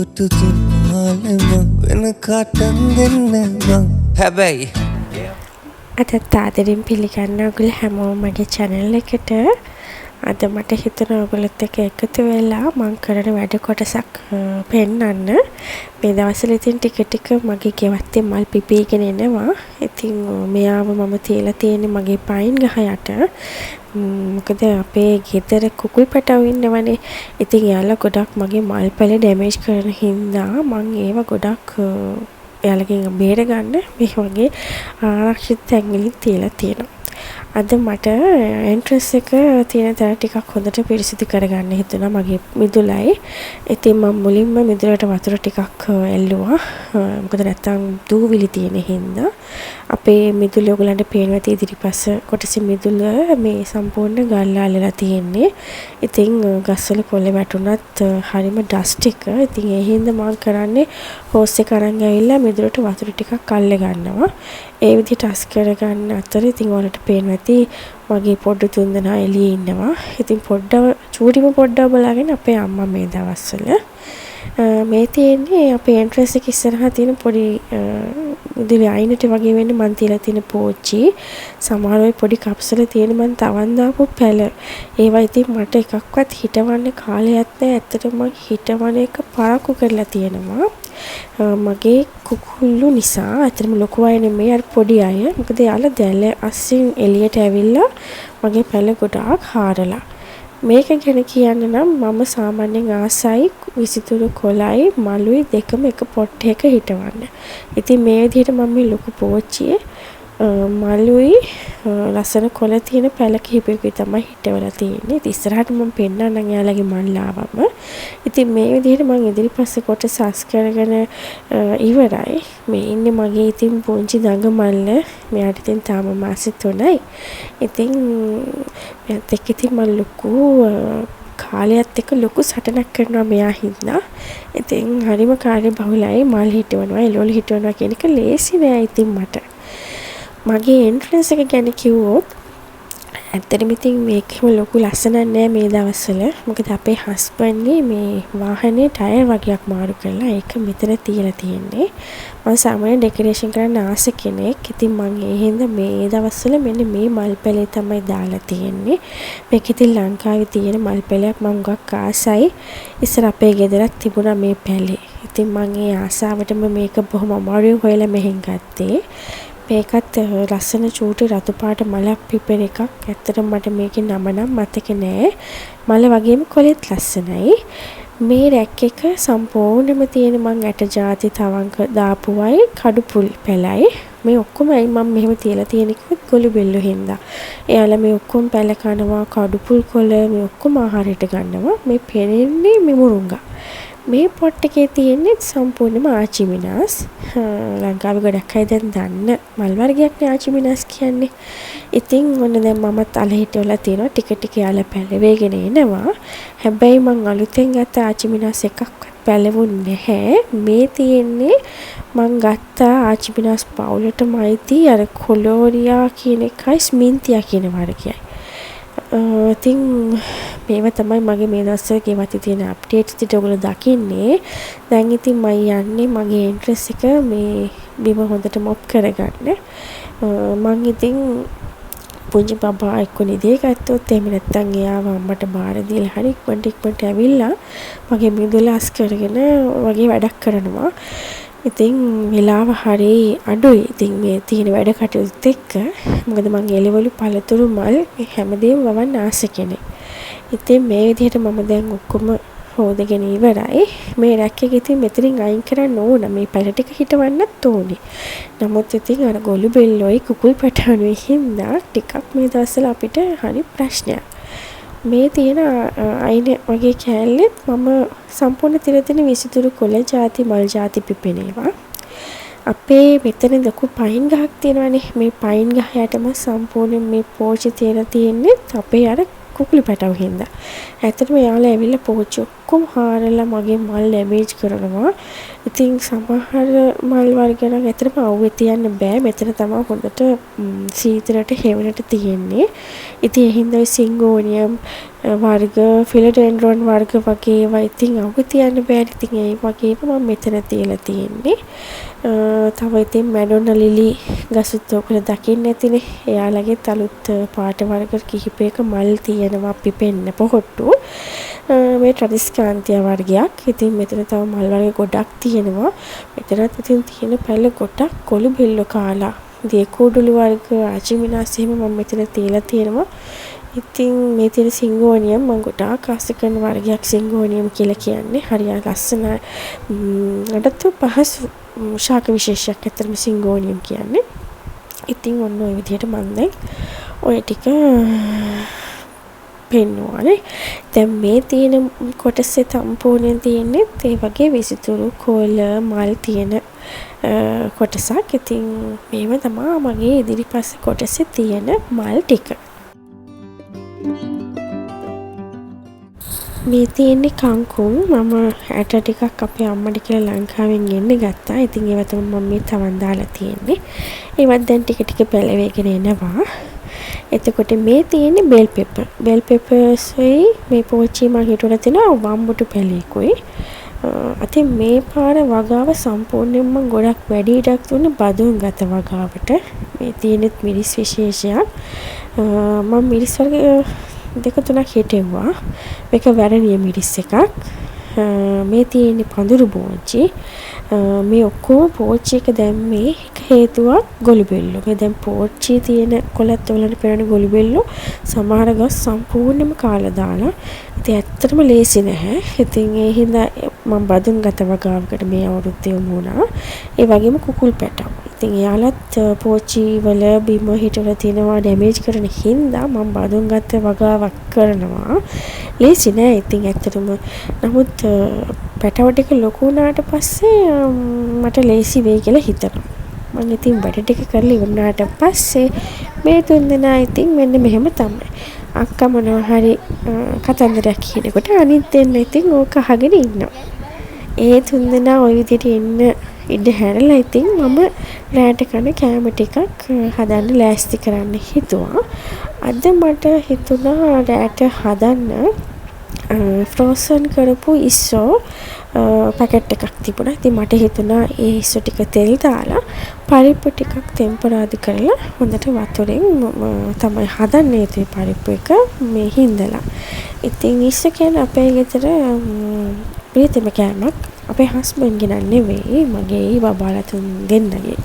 කොටු තුන්මාලෙම වෙන කාටත් දෙන්නේ බං හැබැයි. අදත් ආදරෙන් පිළිගන්නවා ඔයගොල්ලෝ හැමෝම මගේ චැනල් එකට. අද මට හිතුණා ඔයගොල්ලොත් එක්ක එකතු වෙලා මං කරන වැඩ කොටසක් පෙන්නන්න. මේ දවස්වල ඉතින් ටික ටික මගේ ගෙවත්තේ මල් පිපීගෙන එනවා. ඉතින් මෙයාව මම තියලා තියෙන්නේ මගේ පයින් ගහ යට. මොකද අපේ ගෙදර කුකුල් පැටව් ඉන්නවනේ. ඉතින් එයාලා ගොඩක් මගේ මල් පැළ ඩැමේජ් කරන හින්දා මං ඒවා ගොඩක් එයාලගෙන් බේරගන්න මේ වගේ ආරක්ෂිත තැන් වලින් තියලා තියෙනවා. අද මට එන්ට්‍රන්ස් එක තියෙන තැන ටිකක් හොඳට පිරිසිදු කරගන්න හිතුණා මගේ මිදුලයි. ඉතින් මං මුලින්ම මිදුලට වතුර ටිකක් එල්ලුවා. මොකද නැත්තම් දූවිලි තියෙන හින්දා. අපේ මිදුලේ ඔයගලන්ට පේනවා ඇති ඉදිරිපස කොටසේ මිදුල මේ සම්පූර්ණ ගල් අල්ලලා තියෙන්නේ. ඉතින් ගස්වල කොළ වැටුණත් හරිම ඩස්ට් එක. ඉතින් ඒ හින්දා මං කරන්නේ හෝස් එක අරන් ඇවිල්ලා මිදුලට වතුර ටිකක් අල්ල ගන්නවා. ඒ විදිහට අස් කරගන්න අතර ඉතින් ඔයාලට පේනවා ඇති මගේ පොඩ්ඩු තුන්දෙනා එළියේ ඉන්නවා. ඉතින් පොඩ්ඩව චූටිම පොඩ්ඩව බලාගෙන අපේ අම්මා මේ දවස්වල. මේ තියෙන්නේ අපේ එන්ට්‍රන්ස් එක ඉස්සරහා තියෙන පොඩි මිදුලේ අයිනට වගේ වෙන්න මං තියලා තියෙන පෝච්චි. සමහර ඔය පොඩි කප්ස් වල තියෙන මං තවන් දාපු පැළ. ඒවා ඉතින් මට එකක්වත් හිටවන්න කාලයක් නෑ. ඇත්තටම මං හිටවන එක පරක්කු කරලා තියෙනවා. මගේ කුකුල්ලු නිසා. ඇත්තටම ලොකු අය නෙමෙයි, අර පොඩි අය. මොකද එයාලා දැල අස්සෙන් එළියට ඇවිල්ලා මගේ පැළ ගොඩාක් හාරලා. මේක ගැන කියන්න නම් මම සාමාන්‍යයෙන් ආසයි විසිතුරු කොළයි මලුයි දෙකම එක පොට් එකක හිටවන්න. ඉතින් මේ විදිහට මම මේ ලොකු පෝච්චියේ මලුයි ලස්සන කොළ තියෙන පැළ කිහිපයකුයි තමයි හිටවලා තියෙන්නේ. ඉතින් ඉස්සරහට මම පෙන්නන්නම් එයාලගේ මල් ආවම. ඉතින් මේ විදිහට මං ඉදිරිපස්ස කොටස අස් කරගෙන ඉවරයි. මේ ඉන්නේ මගේ ඉතින් පුංචි දඟ මල්ල. මෙයාට ඉතින් තාම මාස 3යි. ඉතින් මෙයාත් එක්ක ඉතින් මං ලොකු කාලයත් එක්ක ලොකු සටනක් කරනවා මෙයා හින්දා. ඉතින් හරිම කාර්යබහුලයි. මල් හිටවනවා, එළවලු හිටවනවා කියන එක ලේසි නෑ ඉතින් මට. මගේ එන්ට්‍රන්ස් එක ගැන කිව්වොත් ඇත්තටම ඉතින් මේක එහෙම ලොකු ලස්සනක් නෑ මේ දවස්වල. මොකද අපේ හස්බන්ඩ්ගේ මේ වාහනේ ටයර් වගයක් මාරු කරලා ඒක මෙතන තියලා තියෙන්නේ. මං සාමාන්‍යයෙන් ඩෙකරේෂන් කරන්න ආස කෙනෙක්. ඉතින් මං ඒ හින්දා මේ දවස්වල මෙන්න මේ මල් පැලේ තමයි දාලා තියෙන්නේ. මේක ඉතින් ලංකාවේ තියෙන මල් පැලයක්. මං හුඟක් ආසයි. ඉස්සර අපේ ගෙදරත් තිබුණා මේ පැලේ. ඉතින් මං ඒ ආසාවටම මේක බොහොම අමාරුවෙන් හොයලා මෙහෙන් ගත්තේ. මේකත් ලස්සන චූටි රතු පාට මලක් පිපෙන එකක්. ඇත්තටම මට මේකේ නම නම් මතක නෑ. මල වගේම කොළෙත් ලස්සනයි. මේ රැක් එක සම්පූර්ණයෙන්ම තියෙන මං ඇට ජාති තවංක දාපුවයි කඩුපුල් පැලයි. මේ ඔක්කොම ඇයි මං මෙහෙම තියලා තියෙන්නේ කිව්වොත් ගොළු බෙල්ලෝ හින්දා. එයාලා මේ ඔක්කොම පැල කනවා, කඩුපුල් කොළ මේ ඔක්කොම ආහාරයට ගන්නවා. මේ පෙනෙන්නේ මේ මුරුංගා. මේ පොට් එකේ තියෙන්නේ සම්පූර්ණයෙන්ම ආචිමිනාස්. ලංකාවේ ගොඩක් අය දැන් දන්න මල් වර්ගයක් නේ ආචිමිනාස් කියන්නේ. ඉතින් ඔන්න දැන් මමත් අල හිටවලා තියෙනවා. ටික ටික එයාලා පැලවෙගෙන එනවා. හැබැයි මං අලුතෙන් ගත්ත ආචිමිනාස් එකක්වත් පැලවුන්නේ නැහැ. මේ තියෙන්නේ මං ගත්ත ආචිමිනාස් පවුලටම අයිති අර කොලෝරියා කියන එකයි ස්මින්තියා කියන වර්ගයයි. ඉතින් මේවා තමයි මගේ මේ දවස්වල ගෙවත්තේ තියෙන අප්ඩේට්ස් ටික ඔයගොල්ලෝ දකින්නේ. දැන් ඉතින් මං යන්නේ මගේ එන්ට්‍රන්ස් එක මේ බිම හොඳට මොප් කරගන්න. මං ඉතින් පුංචි බබා එක්ක නිදිය ගත්තොත් එහෙම නැත්නම් එයාව අම්මට බාර දීලා හරි ඉක්මනට ඉක්මනට ඇවිල්ලා මගේ මිදුල අස් කරගෙන වගේ වැඩක් කරනවා. ඉතින් වෙලාව හරි අඩුයි ඉතින් මේ තියෙන වැඩ කටයුතුත් එක්ක. මොකද මං එළවලු, පළතුරු, මල් මේ හැමදේම වවන්න ආස කෙනෙක්. ඉතින් මේ විදිහට මම දැන් ඔක්කොම හෝදගෙන ඉවරයි. මේ රැක් එක ඉතින් මෙතනින් අයින් කරන්න ඕන. මේ පැල ටික හිටවන්නත් ඕනේ. නමුත් ඉතින් අර ගොළු බෙල්ලොයි කුකුල් පැටවුනුයි හින්දා ටිකක් මේ දවස්වල අපිට හරි ප්‍රශ්නයක්. මේ තියෙන අයින වගේ කෑල්ලෙත් මම සම්පූර්ණ තියලා තියෙන විසිතුරු කොළ ජාති මල් ජාති පිපෙන ඒවා. අපේ මෙතන ලොකු පයින් ගහක් තියෙනවනේ. මේ පයින් ගහ යටම සම්පූර්ණයෙන් මේ පෝච්චි තියලා තියෙන්නේ අපේ අර කුකුළු පැටව් හින්දා. ඇත්තටම එයාලා ඇවිල්ලා පෝච්චි ඔක්කොම හාරලා මගේ මල් ඩැමේජ් කරනවා. ඉතින් සමහර මල් වර්ග නම් ඇත්තටම අවුවේ තියන්න බෑ. මෙතන තමා හොඳට සීතලට හෙවණට තියෙන්නේ. ඉතින් ඒ හින්දා ඔය සිංගෝනියම්, වර්ග, ෆිලොඩෙන්ඩ්‍රෝන් වර්ග වගේ ඒවා ඉතින් අවු තියන්න බෑනේ. ඉතින් ඒ වගේ ඒවා මම මෙතන තියලා තියෙන්නේ. තව ඉතින් මැඩොනා ලිලි ගසුත් ඔයගොල්ලෝ දකින්න ඇතිනේ. එයාලගෙත් අලුත් පාට වර්ග කිහිපයක මල් තියෙනවා පිපෙන්න පොහොට්ටු. මේ ට්‍රඩිස්කාන්තියා වර්ගයක්. ඉතින් මෙතන තව මල් වර්ග ගොඩක් තියෙනවා. මෙතනත් ඉතින් තියෙන පැල ගොඩක් කොළු බෙල්ලෝ කාලා. දිය කුඩුලු වර්ග, ආජිමිනාස් එහෙම මම මෙතන තියලා තියෙනවා. ඉතින් මේ තියෙන සිංගෝනියම් මම ගොඩාක් ආස කරන වර්ගයක් සිංගෝනියම් කියලා කියන්නේ. හරිය ලස්සන නඩත්තු පහසු ශාක විශේෂයක් ඇත්තටම සිංගෝනියම් කියන්නේ. ඉතින් ඔන්න ඔය විදිහට මම දැන් ඔය ටික පෙන්නුවානේ. දැන් මේ තියෙන කොටසේ සම්පූර්ණයෙන් තියෙන්නේ ඒ වගේ විසිතුරු කොළ මල් තියෙන කොටසක්. ඉතින් මේව තමා මගේ ඉදිරිපස කොටසේ තියෙන මල් ටික. මේ තියෙන්නේ කංකුම්. මම ඇට ටිකක් අපේ අම්මට කියලා ලංකාවෙන් ගෙන්න ගත්තා. ඉතින් ඒවා තමයි මම මේ තවන් දාලා තියෙන්නේ. ඒවත් දැන් ටික ටික පැලවෙගෙන එනවා. එතකොට මේ තියෙන්නේ බෙල් පෙපර්. බෙල් පෙපර්ස්යි මේ පෝච්චිය මං හිටවලා තියෙනවා වම්බුටු පැලේකුයි. ඉතින් මේ පාර වගාව සම්පූර්ණයෙන්ම මං ගොඩක් වැඩි ඉඩක් දුන්නේ බදුන් ගත වගාවට. මේ තියෙනෙත් මිරිස් විශේෂයක්. මං මිරිස් වර්ග දෙක තුනක් හිටෙව්වා. මේක වැරණිය මිරිස් එකක්. මේ තියෙන්නේ පඳුරු බෝංචි. මේ ඔක්කොම පෝච්චි එක දැම්මේ එක හේතුවක් ගොළු බෙල්ලෝ. මේ දැන් පෝච්චියේ තියෙන කොළත් ඔයාලට පේන ගොළු බෙල්ලෝ සමහර ගස් සම්පූර්ණයෙන්ම කාලා දාලා. ඉතින් ඇත්තටම ලේසි නැහැ. ඉතින් ඒ හින්දා මම බදුන් ගත වගාවකට මේ අවුරුද්දේ යොමු වුණා. ඒ වගේම කුකුල් පැටව්. ඉතින් එයාලත් පෝච්චි වල බිම හිටවලා තියෙනවා ඩැමේජ් කරන හින්දා මම බදුන් ගත වගාවක් කරනවා. ලේසි නෑ ඉතින් ඇත්තටම. නමුත් පැටව ටික ලොකු වුණාට පස්සේ මට ලේසි වෙයි කියලා හිතෙනවා. මං ඉතින් වැඩ ටික කරලා ඉවර වුණාට පස්සේ මේ තුන් දෙනා ඉතින් මෙන්න මෙහෙම තමයි. අක්කා මොනවා හරි කතන්දරයක් කියනකොට අනිත් දෙන්න ඉතින් ඕක අහගෙන ඉන්නවා. ඒ තුන් දෙනා ඔය විදිහට එන්න ඉඩ හැරලා ඉතින් මම රෑට කන කෑම ටිකක් හදන්න ලෑස්ති කරන්න හිතුවා. අද මට හිතුණා රෑට හදන්න ෆ්‍රෝසන් කරපු ඉස්සෝ පැකට් එකක් තිබුණා. ඉතින් මට හිතුණා ඒ ඉස්සෝ ටික තෙල් දාලා පරිප්පු ටිකක් තෙම්පරාදු කරලා හොඳට වතුරෙන් තමයි හදන්න යුතුයි පරිප්පු එක මේ හින්දලා. ඉතින් ඉස්සෝ කියන්නේ අපේ ගෙදර ප්‍රියතම කෑමක්. අපේ හස්බන්ඩ්ගේ නම් නෙවෙයි, මගේ බබාලා තුන් දෙන්නගේ.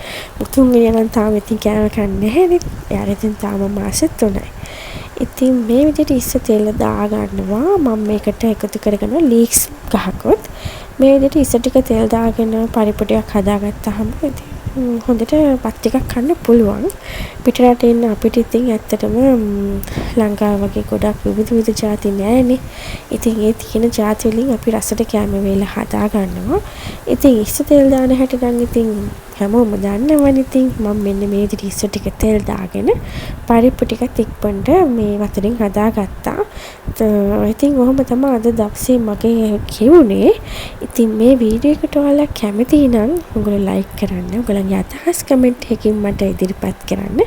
තුන්වෙනියා නම් තාම ඉතින් කෑම කන්නේ නැහැනේ. එයාට ඉතින් තාම මාස 3යි. ඉතින් මේ විදිහට ඉස්ස තෙල දාගන්නවා. මම මේකට එකතු කරගන්නවා ලීක්ස් ගහකොත්. මේ විදිහට ඉස්ස ටික තෙල් දාගෙන පරිප්පු ටිකක් හදාගත්තාම ඉතින් හොඳට බත් ටිකක් කන්න පුළුවන්. පිටරට ඉන්න අපිට ඉතින් ඇත්තටම ලංකාව වගේ ගොඩක් විවිධ විවිධ ජාති නෑනේ. ඉතින් ඒ තියෙන ජාති වලින් අපි රසට කෑම වේල හදා ගන්නවා. ඉතින් ඉස්ස තෙල් දාන හැටි නම් ඉතින් හැමෝම දන්නවනේ. ඉතින් මම මෙන්න මේ විදිහට ඉස්ස ටික තෙල් දාගෙන පරිප්පු ටිකත් ඉක්මනට මේ වතුරෙන් හදාගත්තා. ඉතින් ඔහොම තමයි අද දවසේ මගේ ගෙවුනේ. ඉතින් මේ වීඩියෝ එකට ඔයාලා කැමති නම් ඔයගොල්ලෝ ලයික් කරන්න. ඔයගොල්ලන්ගේ අදහස් කමෙන්ට් එකකින් මට ඉදිරිපත් කරන්න.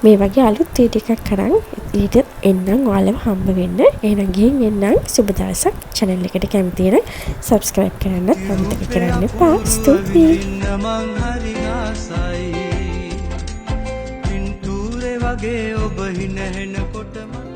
මේ වගේ අලුත් වීඩියෝ එකක් අරන් ඊට එන්නම් ඔයාලව හම්බ වෙන්න. එහෙනම් ගිහින් එන්නම්. සුබ දවසක්. චැනල් එකට කැමති නම් සබ්ස්ක්‍රයිබ් කරන්නත් අමතක කරන්න එපා. ස්තුතියි. පින්තූරේ වගේ ඔබ හිනහෙනකොටම